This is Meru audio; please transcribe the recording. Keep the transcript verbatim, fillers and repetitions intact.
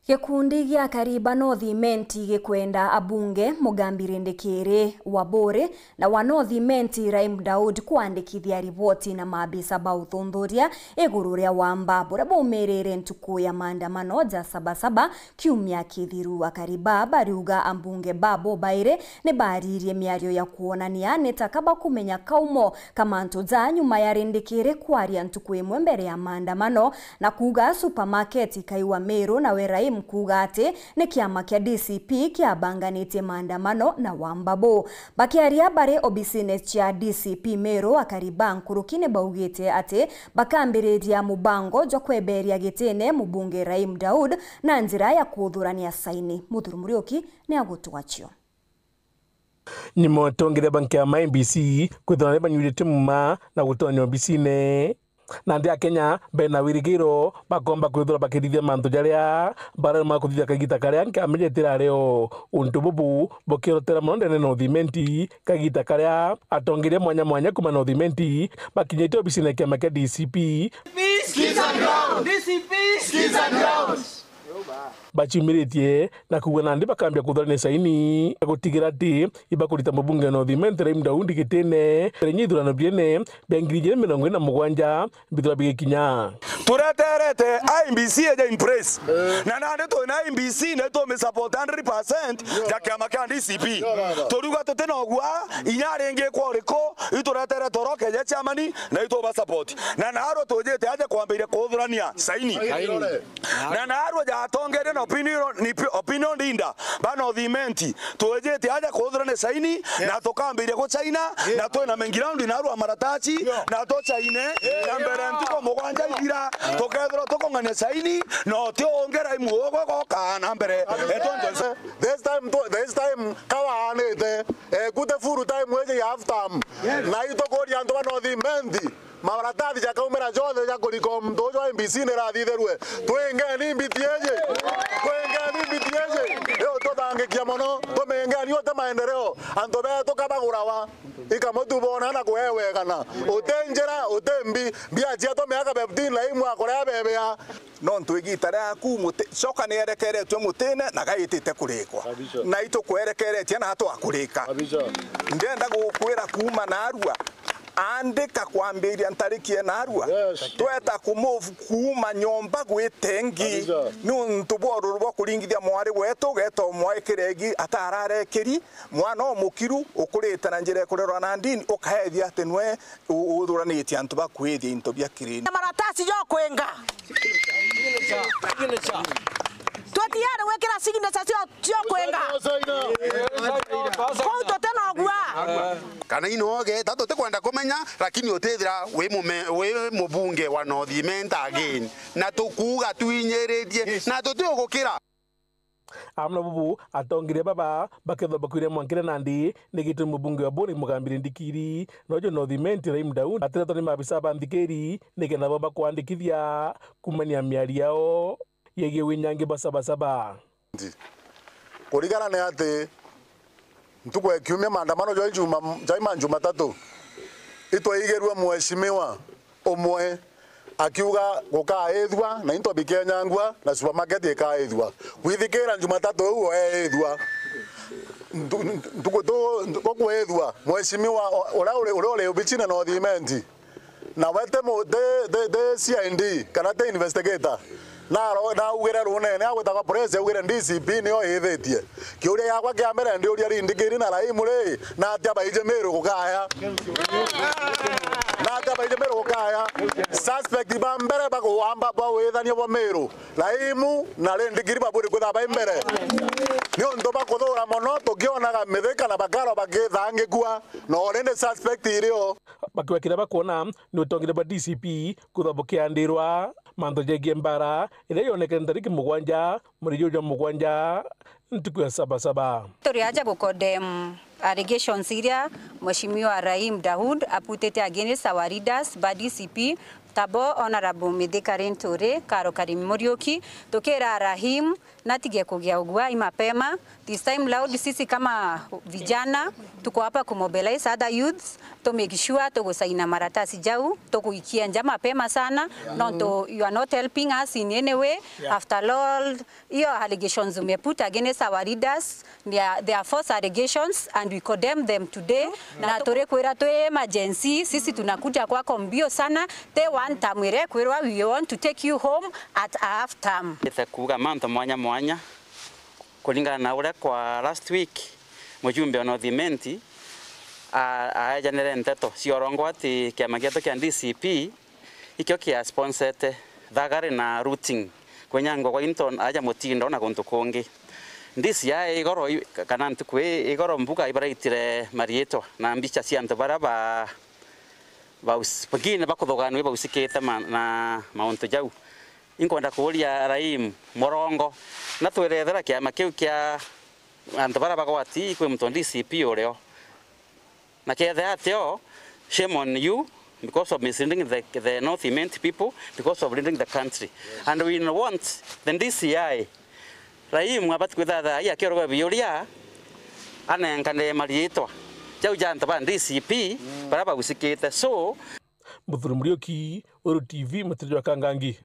Gikundi gia Kariba North Imenti gikwenda abunge Mugambi Rindikiri, Waburi na wa North Imenti Raim Daud kwandikithia riboti na maabisa ba uthuthuria iguru ria wamba buria baumirire ntuku ya maandamano ja Sabasaba kiumia kithiru. Akariba bariuga ambunge babo bairi ni baaririe miario ya kwonania ni ta ka bakumenya kaumo ka mantu ja nyuma ya Rindikiri kwaria ntuku imwe mbere ya maandamano na kuuga supermarket ikaiwa Meru, nawe Raim kuuga ati ni kiama kia D C P kiabanganitie maandamano na wamba buu. Bakiaria bari obisine cia D C P Meru, Akariba nkuruki ni baugite ati bakambiriria mubango jwa kweberia gitine mubunge Raim Daud na njira ya kuthurania saini. Muthuri Muriuki ni agutwacio. Ni mutongire bankia ma M B C kwithirwa ni banyuirite muma na gutonyo obisine. Nandi Akenya bena wirigiro bakomba kwithirwa bakirithia mantu jaria barema kuthithia kagita karia nkiama jetira rio. Untu bubu bukirotera mono ndene North Imenti, kagita karia atongeria mwanya mwanya kuma North Imenti bakinyite obisine ya kiama kia D C P. Peace, peace and ground. D C P, peace and ground. Baciumiritie na kuuga nandi bakambia kuthurania saini ya gutigira ati ibakurita mubunge wa North Imenti Raim Daudi gitine mbere ya ithurano biene bia ngiri igiri mirongo iri na mugwanja bithirwa bigikinya. Tureterete I E B C eje in place. Na nandi twina I E B C na itumi support hundred percent ya kiama kia D C P. Turiuga tutina ugwa inya ringi kwa uriku, ituretere toroke je chairman na ituba support. Na narua tujite aje kwambiria kuthurania saini. Na narua jatongeria na opinion, ni pi-, opinion leader ba North Imenti, twijite aja kuthurania saini, na tukambiria gucaina, na twina mengi round narua maratasi, na tucaine, na mbere ntuku mugwanja ithira, tukethirwa tukung'ania saini, na uti ungi Raim uguo goka na mbere. Eto njonse. This time tu-, this time kawaanite, eh, kute full time weje ya half term. Na itukuria antu ba North Imenti, mabaratasi jakaumira jonthe ja kurika muntu uju wa M B C ni rathithirue. Twingeni mbiti iji. Twingeni mbiti iji. Riu tuthangikia mono. Tumingeni uti maendeleo. Antu betu kabagurawa. Ikamutu bona na kuewegana. Uti njira, uti mbi. Mbia ciatu miaka fifteen na imwe akurea bebea. Nontu igita riaku muti-, coka ni erekeretue mutine na gaitite kurikwa. Kabisa. Na itukwerekeretie na twakurika. Kabisa. Ndenda gukwira kuuma narua, andika kwambiria ntariki e narua. Yes. Tweta kumove kuuma nyomba gwite ingi. Kabisa. Niuntu bwa ururu bwa kuringithia mwari wetu, geta umwaikire igi atararekeri, mwana umukiru, ukurite na njira ikurerwa na ndini, ukaethia ati nwe u-, uthuranitie antu ba kwithia into bia kirindi. Maratasi jo kwenga. Tutiari gwikira signature cio, cio kwenga. Kuu tuti na ugua. Kana inoge, ta tutikwenda kumenya, lakini utithira wi mume-, wi mubunge wa North Imenti again. Na tukuuga twinyiritie, na tuti ugukira. Amwe na bubu, atongeria baba bakethwa bakwire mwankire nandi, ni gitumi mubunge wa Boni Mugambi Rindikiri, nojo North Imenti Raim Daudi, ateretwa ni maabisa ba nthikiri, nikenda bo bakwandikithia kumania miario yao yegii winyangi bwa Sabasaba. Kurigana ni ati ntuku ya kiumia maandamano jwa juma, jaima Jumatatu, itwaigirue mheshimiwa umwe akiuga gukaithua na into bikenyangua na supermarket ikaithua. Kwithikira Jumatatu iu eithua. Ntu-, ntu-, ntuku tu, ntu-, gukwithua, mheshimiwa o-, uria uri, uria uri obicine North Imenti, nawe ti mu-, ti, ti, ti C I D kana ti investigator. Naro-, naugire runene agwitagwa press, augire D C P nio ithitie. Kiuria giakwa kia mbere ndiuria Rindikiri na Raim ri, natia baiji Meru gukaya? Natia baiji Meru gukaya? Suspect ba mbere ba kuamba ba withania bwa Meru, Raim na Rindikiri baburi kwithirwa bai mbere. Niuntu bakuthura mono tukionaga Mithika na Bakaro bagithangikua, na already suspect irio. Bakiwa kiria bakwona ni utongire bwa D C P kwithirwa bukiandirwa mantu jegie mbara iria yonekene ntariki mugwanja mweri juju jwa mugwanja, ntuku ya Sabasaba. Turi aja gu condemn allegations iria Mheshimiwa Raim Daud aputite against our leaders ba D C P Tabo Honorable Mithika Linturi, Karo Karim Muriuki, tukira Rahim natige kugia uguai mapema. This time loud, sisi kama vijana tuko hapa kumobilize other youths to make sure tugusaina maratasi jau, tuguikia nja mapema sana, nontu you are not helping us in any way. After all, hiyo allegations umeput against our leaders, they are, they are false allegations and we condemn them today. Na turikwira twi emergency, sisi tunakuja kwako mbio sana, ti one term irekwirwa, we want to take you home at a half term. Ite kuuga mantu mwanya mwanya kuringana na uria kwa last week mujumbe wa North Imenti a-, aejanire nteto cia urongo ati kiama gietu kia D C P ikio kia sponsete thagare na looting, kwinyangwa gwa into aja Mutindo na guntu kungi. D C I igoro i-, kana ntuku ii igoro mbuga ibaraitire mariitwa na mbicha cia antu baria ba, baus-, pengine bakuthuganua bausikite ma-, na mauntu jau. Inkwenda kuuria Rahim Murongo, na twirethera kiama kiu kia antu baria bagwati kwi muntu wa D C P urio. Na kethira atio, shame on you because of misleading the, the North Imenti people, because of leading the country. And we want the D C I, Rahim abati kwitha thaa ii akioragwa biuria, anengane mariitwa jau ja antu ba D C P baria bausikite. So, Muthuri Muriuki, Uru T V, Mutiri jwa Kangangi.